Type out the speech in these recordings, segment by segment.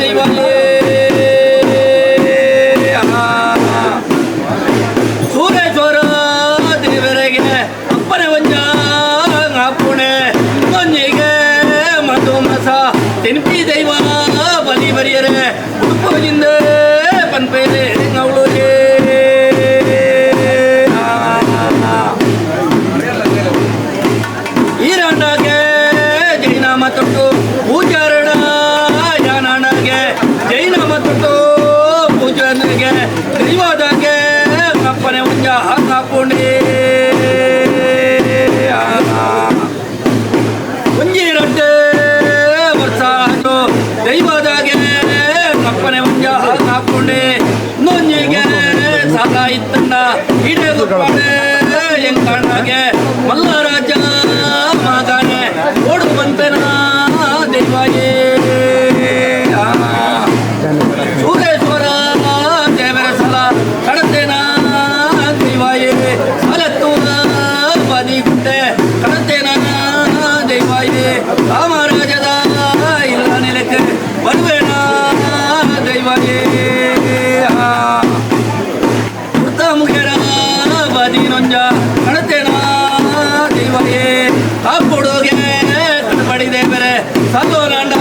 ದೈವಯೇ. ಸೂರೇಶ್ವರ ದೇವರಿಗೆ ಅಪ್ಪನೆ ಒಂಜ ಪುಣೆ ಒಂಜಿಗೆ ಮಧುಮಸ ತಿನ್ಪಿ ದೈವ ಬಲಿ ಬರಿಯರೆ ಉಡುಪೋಜಿಂದ ಪನ್ಪೇರೆ ಅವಳು. ಈರಾಂಡಾಗೆ ಜೈನಾಮ ತೊಟ್ಟು ಪೂಜಾರಣ ಯಾನಾಣಗೆ ಜೈನಾಮ ತೊಟ್ಟು ಪೂಜನಿಗೆ ದೈವದಾಗೆ ಅಪ್ಪನೆ ಒಂಜ ಹಾಪುಣಿ. ಒಂಜಿ ರಡ್ಡೆ ವರ್ಷ ದೈವದಾಗೆ ಅಪ್ಪನೆ ಒಂಜ ಹಾಪುಣಿ ನೊಂಜಿಗೆ ಸಾಲ ಇತ್ತಣ್ಣ ಇಡೆ ಪಾಡೆ ಎಂಕಣ್ಣಗೆ ಮಲ್ಲರಾಜ ಮಗನೆ ಓಡು ಬಂತನ ದೈವಯೇ. ಸೂರೇಶ್ವರ ದೇವರ ಸಲ ಕಡತೇನ ದೈವಯೇ. ಸಲತ್ತುವ ಬದಿಗುಡ್ಡೆ ಕಡತೇನ ದೈವಯೇ. ಕಾಮರಾಜದ ಇಲ್ಲ ನೆಲಕ್ಕೆ ಬರುವೇನ ದೈವಯೇ. ಮುಖೇರ ಬದಿನೊಂಜ ಕಡತೇನ ದೈವಯೇ. ಕಾಪುಡುಗೆ ಕಡಪಡಿ ದೇವರೇ ಸಲೋನಾಂಡ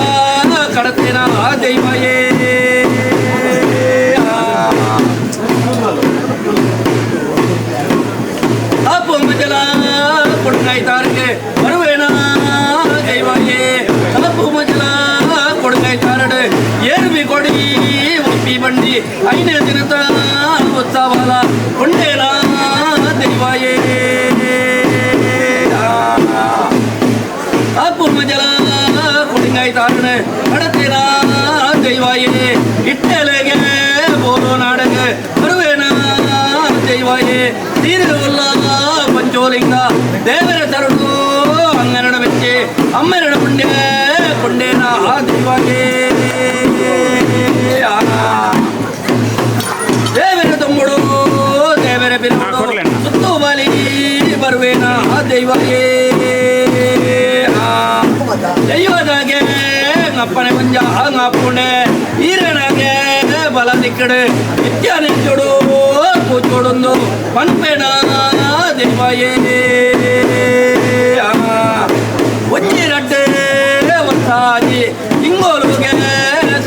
ಕಡತೇನ ದೈವಯೇ. ಕಾಪು ಮಜಲ ಕೊಡುಗೈತಾರಿಗೆ ಬರುವೇನ ದೈವಯೇ. ಕಾಪು ಮಜಲ ಕೊಡುಗೈತಾರಡು ಏರ್ಬಿ ಕೊಡಿ ಒಪ್ಪಿ ಬಂಡಿ ಐನೇ ದಿನದ ಉತ್ಸವಲ ಕೊಂಡೇನ ದೈವಯೇ. ಕಾಪು ಮಜಲ ಕೊಡುಗೈತಾರನು ಕಡತೇನ ದೈವಯೇ. ಇಟ್ಟಲೆಗೆ ಬೋರೋ ನಾಡಗೆ ಬರುವೇನ ದೈವಯೇ. ತೀರುವುಲ್ಲ ಪಂಚೋಲಿಂಗ ದೇವರ ತರುಡು ಅಂಗನಡ ಮೆಚ್ಚಿ ಅಮ್ಮೆರಡ ಪುಣ್ಯ ಕೊಂಡೇನ ದೈವಯೇ. ದೇವರ ತುಂಬುಡು ದೇವರ ಬಿರುಡು ಸುತ್ತು ಬಲಿ ಬರುವೇನ ದೈವಯೇ. ದೈವದಾಗೆ ಅಪ್ಪನೆ ಒಂಜ ಪುಣೆ ಈರನಾಗೆ ಬಲ ದಿಕ್ಕಡು ನಿತ್ಯ ನಿಚ್ಚುಡು ಕೂಚೋಡೊಂದು ಪನ್ಪೇನ ದೈವಯೇ. ಒಂಜಿ ರಡ್ಡೆ ವರ್ಷಾಜಿ ಇಂಗೋಲುಗೆ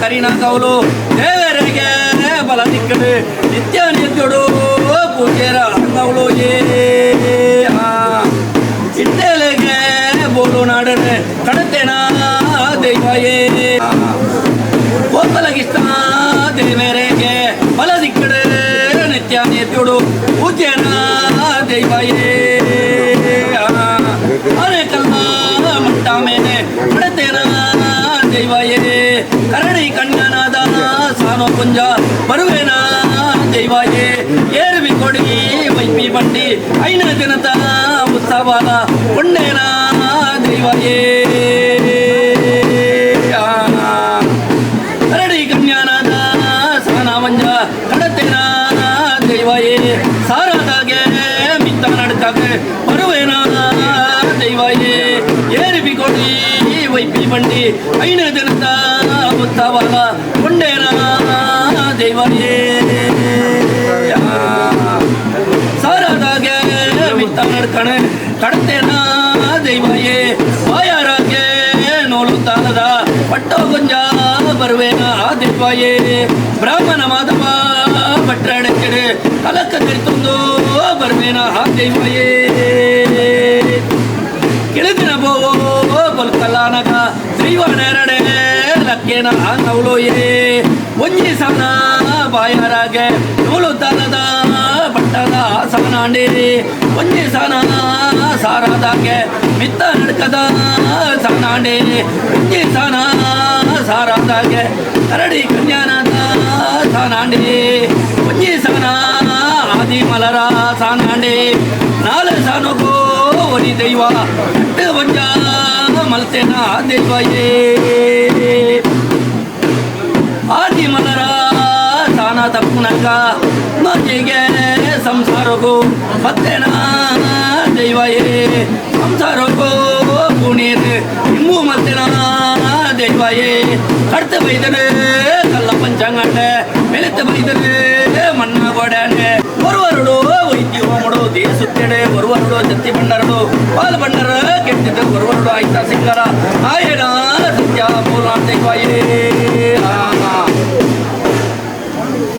ಕರಿನ ಕೌಲು ದೇವರಿಗೆ ಬಲ ದಿಕ್ಕಡು ನಿತ್ಯ ನಿತ್ಯುಡು ಪೂಜೆರ ಕೌಲು ಏ. ಇಟ್ಟೆಲೆಗೆ ಬೋಲು ನಾಡನೆ ಕಡತೇನ ದೈವಯೇ. ಗೋಪಾಲಕೃಷ್ಣ ದೇವರಿಗೆ ಬಲ ದಿಕ್ಕಡು ನಿತ್ಯ ನಿತ್ಯುಡು ಪೂಜೆನ ದೈವಯೇ. ಅರೆ ಕಲ್ಲ ಮಟ್ಟ ಮೇಲೆ ಕಡತೇನ ದೈವಯೇ. ಕರಡಿ ಕಣ್ಣನಾದ ಸಾನೋ ಪುಂಜ ಬರುವೇನ ದೈವಯೇ. ಏರುವಿ ಕೊಡಿ ವೈಪಿ ಬಂಡಿ ಐನ ದಿನತ ಉತ್ಸವದ ಕೊಂಡೇನ ದೈವಯೇ. ಕರಡಿ ಕನ್ಯಾನಾದ ಸಾನ ಮಂಜ ಕಡತೇನ ದೈವಯೇ. ಸಾರದಾಗೆ ಮಿತ್ತ ನಡ್ಕಾಗೆ ಬರುವೇನ ದೈವಯೇ. ಏರುವಿ ಕೊಡಿ ವೈಪಿ ಬಂಡಿ ಐನ ದಿನದ ಉತ್ಸವದ ಕೊಂಡೇನ ದೈವಯೇ. ಸಾರದಾಗೆ ಮಿತ್ತ ನಡ್ಕಣೆ ಕಡತೇನ ದೈವಯೇ. ಬಾಯಾರಾಗೆ ನೋಲು ತಾನದ ಪಟ್ಟೋ ಗುಂಜ ಬರುವೇನ ದೈವಯೇ. ಬ್ರಾಹ್ಮಣ ಮಾಧವ ಭಟ್ರಡಕ್ಕೆಡೆ ಕಲಕ ತಿರ್ತೊಂದು ಬರುವೇನ ದೈವಯೇ. ಕೆಳದಿನ ಬೋವೋ ಬಲ್ಕಲಾನಗ ದೈವ ನೆರಡೆ ಲಕ್ಕೇನ ನವಲೋಯೇ. ಒಂಜಿ ಸನ ಬಾಯಾರಾಗೆ ನೂಲು ತಾನದ ಬಟ್ಟದ ಸವನಾಂಡಿ ಒಂಜಿ ಸನ ಸಾರದಾಗೆ ಮಿತ್ತ ನಡ್ಕದ ಸವನಾಂಡಿ ಒಂಜಿ ಸನ ಸಾರದಾಗೆ ಕರಡಿ ಕನ್ಯಾನದ ಸಾನಾಂಡಿ ಒಂಜಿ ಸನ ಆದಿ ಮಲರ ಸಾನಾಂಡಿ ನಾಲು ಸಾನುಗೋ ಒರಿ ದೈವ ಅಟ್ಟು ಒಂಜ ಮಲ್ತೇನ ದೈವಯೇ. ಆದಿ ಮಲರ ಸಾನ ತಪ್ಪುನಕ ಮಜ್ಜಿಗೆ ಸಂಸಾರಕ್ಕೂ ಪತ್ತೇನ ದೈವಯೇ. ಸಂಸಾರಕ್ಕೂ ಪುಣೀರ್ ಇಮ್ಮು ಮಲ್ತೇನ. ದೈವಾಯೇ. ಕಡ್ತ ಬೈದನೆ ಕಲ್ಲ ಪಂಚಾಂಗಂಡೆ, ಮೆಲಿತ ಬೈದನೆ ಮಣ್ಣ ಗೋಡಾನೆ. ಒರುವರುಡು ವೈದ್ಯ ಹೋಮಡು ದೇಸುತ್ತೆಡೆ, ಒರುವರುಡು ಜತ್ತಿ ಬಂಡರಡು ಪಾಲ್ ಬಂಡರ ಕೆಟ್ಟಿದ್ದು, ಒರುವರುಡು ಆಯ್ತ ಸಿಂಗರ ಆಯನ ಸತ್ಯ ಮೂಲ ದೈವಾಯೇ.